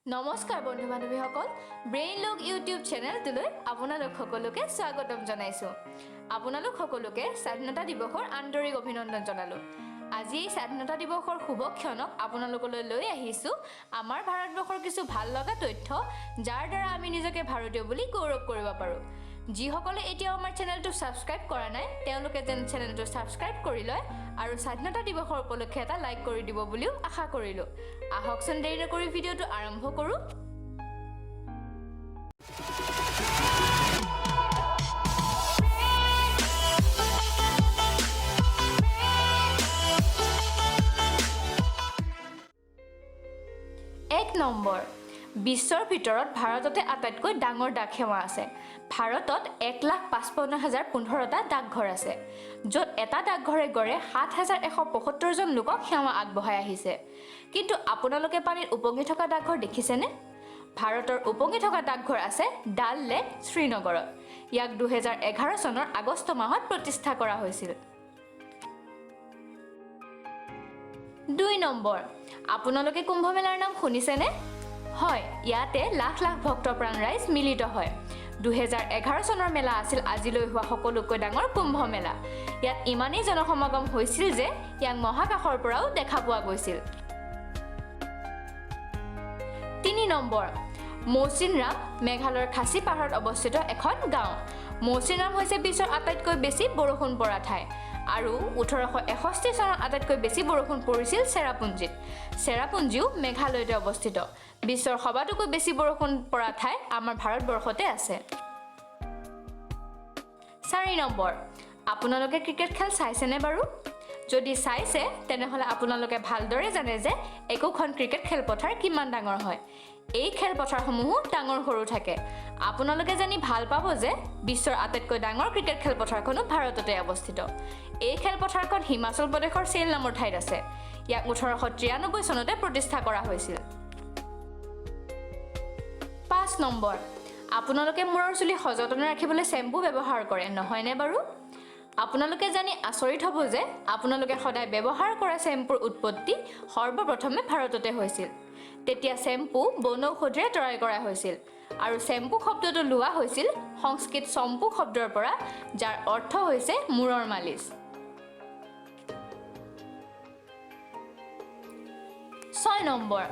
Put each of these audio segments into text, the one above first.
নমস্কাৰ বন্ধু বান্ধৱীসকল, ব্ৰেইন লগ ইউটিউব চেনেলটোলৈ আপোনালোক সকলোকে স্বাগতম জনাইছোঁ। আপোনালোক সকলোকে স্বাধীনতা দিৱসৰ আন্তৰিক অভিনন্দন জনালোঁ। আজি এই স্বাধীনতা দিৱসৰ শুভ ক্ষণক আপোনালোকলৈ লৈ আহিছোঁ আমাৰ ভাৰতবৰ্ষৰ কিছু ভাল লগা তথ্য, যাৰ দ্বাৰা আমি নিজকে ভাৰতীয় বুলি গৌৰৱ কৰিব পাৰোঁ। যিসকলে এতিয়াও আমাৰ চেনেলটো ছাবস্ক্ৰাইব কৰা নাই, তেওঁলোকে যেন চেনেলটো ছাবস্ক্ৰাইব কৰি লয় আৰু স্বাধীনতা দিৱসৰ উপলক্ষে এটা লাইক কৰি দিব বুলিও আশা কৰিলোঁ। আহকচোন, দেৰি নকৰি ভিডিঅ'টো আৰম্ভ কৰোঁ। এক নম্বৰ, বিশ্বৰ ভিতৰত ভাৰততে আটাইতকৈ ডাঙৰ ডাক সেৱা আছে। ভাৰতত 1,55,015টা ডাকঘৰ আছে, য'ত এটা ডাকঘৰে গড়ে 7175জন লোকক সেৱা আগবঢ়াই আহিছে। কিন্তু আপোনালোকে পানীত উপঙি থকা ডাকঘৰ দেখিছেনে? ভাৰতৰ উপঙি থকা ডাকঘৰ আছে ডাল লেক, শ্ৰীনগৰত। ইয়াক 2011 চনৰ আগষ্ট মাহত প্ৰতিষ্ঠা কৰা হৈছিল। দুই নম্বৰ, আপোনালোকে কুম্ভমেলাৰ নাম শুনিছেনে? হয়, ইয়াতে লাখ লাখ ভক্তপ্ৰাণ ৰাইজ মিলিত হয়। 2011 চনৰ মেলা আছিল আজিলৈ হোৱা সকলোতকৈ ডাঙৰ কুম্ভ মেলা। ইয়াত ইমানেই জনসমাগম হৈছিল যে ইয়াক মহাকাশৰ পৰাও দেখা পোৱা গৈছিল। তিনি নম্বৰ, মৌচিনৰাম মেঘালয়ৰ খাচী পাহাৰত অৱস্থিত এখন গাঁও। মৌচিনৰাম হৈছে বিশ্বৰ আটাইতকৈ বেছি বৰষুণ পৰা ঠাই আৰু 1861 চনত আটাইতকৈ বেছি বৰষুণ পৰিছিল চেৰাপুঞ্জীত। চেৰাপুঞ্জীও মেঘালয়তে অৱস্থিত। বিশ্বৰ সবাতোকৈ বেছি বৰষুণ পৰা ঠাই আমাৰ ভাৰতবৰ্ষতে আছে। চাৰি নম্বৰ, আপোনালোকে ক্ৰিকেট খেল চাইছেনে বাৰু? যদি চাইছে, তেনেহ'লে আপোনালোকে ভালদৰে জানে যে একোখন ক্ৰিকেট খেলপথাৰ কিমান ডাঙৰ হয়। এই খেলপথাৰসমূহো ডাঙৰ সৰু থাকে। আপোনালোকে জানি ভাল পাব যে বিশ্বৰ আটাইতকৈ ডাঙৰ ক্ৰিকেট খেলপথাৰখনো ভাৰততে অৱস্থিত। এই খেলপথাৰখন হিমাচল প্ৰদেশৰ চেল নামৰ ঠাইত আছে। ইয়াক 1893 চনতে প্ৰতিষ্ঠা কৰা হৈছিল। পাঁচ নম্বৰ, আপোনালোকে মূৰৰ চুলি সযতনে ৰাখিবলৈ শ্বেম্পু ব্যৱহাৰ কৰে, নহয়নে বাৰু? আপোনালোকে জানি আচৰিত হ'ব যে আপোনালোকে সদায় ব্যৱহাৰ কৰা শ্বেম্পুৰ উৎপত্তি সৰ্বপ্ৰথমে ভাৰততে হৈছিল। তেতিয়া শ্বেম্পু বনৌষধিৰে তৈয়াৰ কৰা হৈছিল আৰু শ্বেম্পু শব্দটো লোৱা হৈছিল সংস্কৃত চম্পু শব্দৰ পৰা, যাৰ অৰ্থ হৈছে মূৰৰ মালিচ। ছয় নম্বৰ,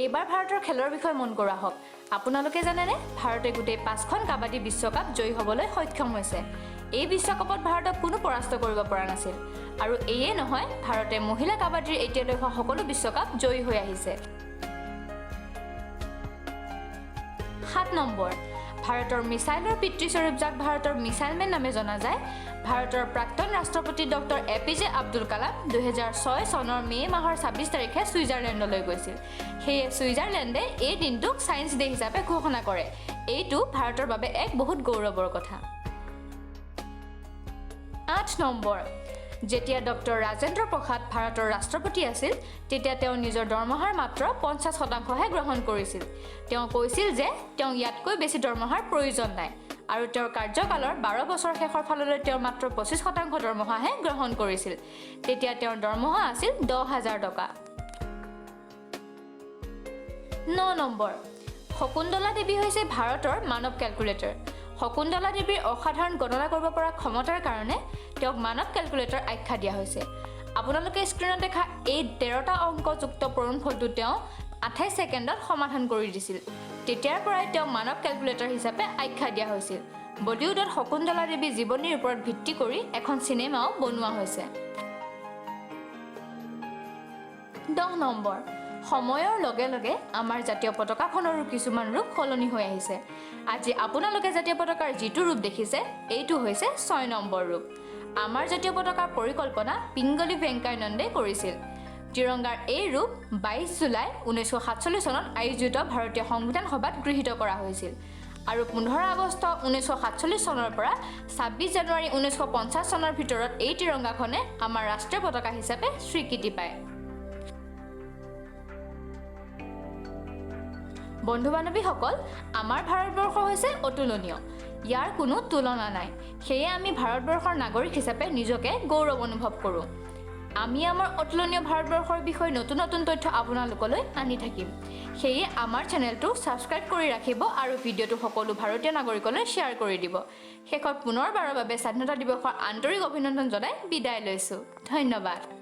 এইবাৰ ভাৰতৰ খেলৰ বিষয়ে মন কৰা হওক। আপোনালোকে জানেনে, ভাৰতে গোটেই পাঁচখন কাবাডী বিশ্বকাপ জয়ী হ'বলৈ সক্ষম হৈছে। এই বিশ্বকাপত ভাৰতক কোনো পৰাস্ত কৰিব পৰা নাছিল। আৰু এয়ে নহয়, ভাৰতে মহিলা কাবাডীৰ এতিয়ালৈ হোৱা সকলো বিশ্বকাপ জয়ী হৈ আহিছে। সাত নম্বৰ, ভাৰতৰ মিছাইলৰ পিতৃস্বৰূপ, যাক ভাৰতৰ মিছাইল মেন নামে জনা যায়, ভাৰতৰ প্ৰাক্তন ৰাষ্ট্ৰপতি ডক্টৰ এ.পি.জে. আব্দুল কালাম 2006 চনৰ মে' মাহৰ 26 তাৰিখে ছুইজাৰলেণ্ডলৈ গৈছিল। সেয়ে ছুইজাৰলেণ্ডে এই দিনটোক ছায়েন্স ডে হিচাপে ঘোষণা কৰে। এইটো ভাৰতৰ বাবে এক বহুত গৌৰৱৰ কথা। আঠ নম্বৰ, যেতিয়া ডক্টৰ ৰাজেন্দ্ৰ প্ৰসাদ ভাৰতৰ ৰাষ্ট্ৰপতি আছিল, তেতিয়া তেওঁ নিজৰ দৰমহাৰ মাত্ৰ 50%হে গ্ৰহণ কৰিছিল। তেওঁ কৈছিল যে তেওঁক ইয়াতকৈ বেছি দৰমহাৰ প্ৰয়োজন নাই আৰু তেওঁৰ কাৰ্যকালৰ 12 বছৰ শেষৰ ফাললৈ তেওঁ মাত্ৰ 25% দৰমহাহে গ্ৰহণ কৰিছিল। তেতিয়া তেওঁৰ দৰমহা আছিল 10,000 টকা। ন নম্বৰ, শকুন্তলা দেৱী হৈছে ভাৰতৰ মানৱ কেলকুলেটৰ। শকুন্তলা দেৱীৰ অসাধাৰণ গণনা কৰিব পৰা ক্ষমতাৰ কাৰণে তেওঁক মানৱ কেলকুলেটৰ আখ্যা দিয়া হৈছে। আপোনালোকে স্ক্ৰীণত দেখা এই 13টা অংকযুক্ত পূৰণফলটো তেওঁ 28 ছেকেণ্ডত সমাধান কৰি দিছিল। তেতিয়াৰ পৰাই তেওঁক মানৱ কেলকুলেটৰ হিচাপে আখ্যা দিয়া হৈছিল। বলিউডত শকুন্তলা দেৱীৰ জীৱনীৰ ওপৰত ভিত্তি কৰি এখন চিনেমাও বনোৱা হৈছে। 10 নম্বৰ, সময়ৰ লগে লগে আমাৰ জাতীয় পতাকাখনৰো কিছুমান ৰূপ সলনি হৈ আহিছে। আজি আপোনালোকে জাতীয় পতাকাৰ যিটো ৰূপ দেখিছে, এইটো হৈছে ছয় নম্বৰ ৰূপ। আমাৰ জাতীয় পতাকাৰ পৰিকল্পনা পিংগলি ভেংকায়ানন্দে কৰিছিল। তিৰংগাৰ এই ৰূপ 22 জুলাই 1947 চনত আয়োজিত ভাৰতীয় সংবিধান সভাত গৃহীত কৰা হৈছিল আৰু 15 আগষ্ট 1947 চনৰ পৰা 26 জানুৱাৰী 1950 চনৰ ভিতৰত এই তিৰংগাখনে আমাৰ ৰাষ্ট্ৰীয় পতাকা হিচাপে স্বীকৃতি পায়। বন্ধু বান্ধৱীসকল, আমাৰ ভাৰতবৰ্ষ হৈছে অতুলনীয়। ইয়াৰ কোনো তুলনা নাই। সেয়ে আমি ভাৰতবৰ্ষৰ নাগৰিক হিচাপে নিজকে গৌৰৱ অনুভৱ কৰোঁ। আমি আমাৰ অতুলনীয় ভাৰতবৰ্ষৰ বিষয়ে নতুন নতুন তথ্য আপোনালোকলৈ আনি থাকিম। সেয়ে আমাৰ চেনেলটো ছাবস্ক্ৰাইব কৰি ৰাখিব আৰু ভিডিঅ'টো সকলো ভাৰতীয় নাগৰিকলৈ শ্বেয়াৰ কৰি দিব। শেষত পুনৰবাৰৰ বাবে স্বাধীনতা দিৱসৰ আন্তৰিক অভিনন্দন জনাই বিদায় লৈছোঁ। ধন্যবাদ।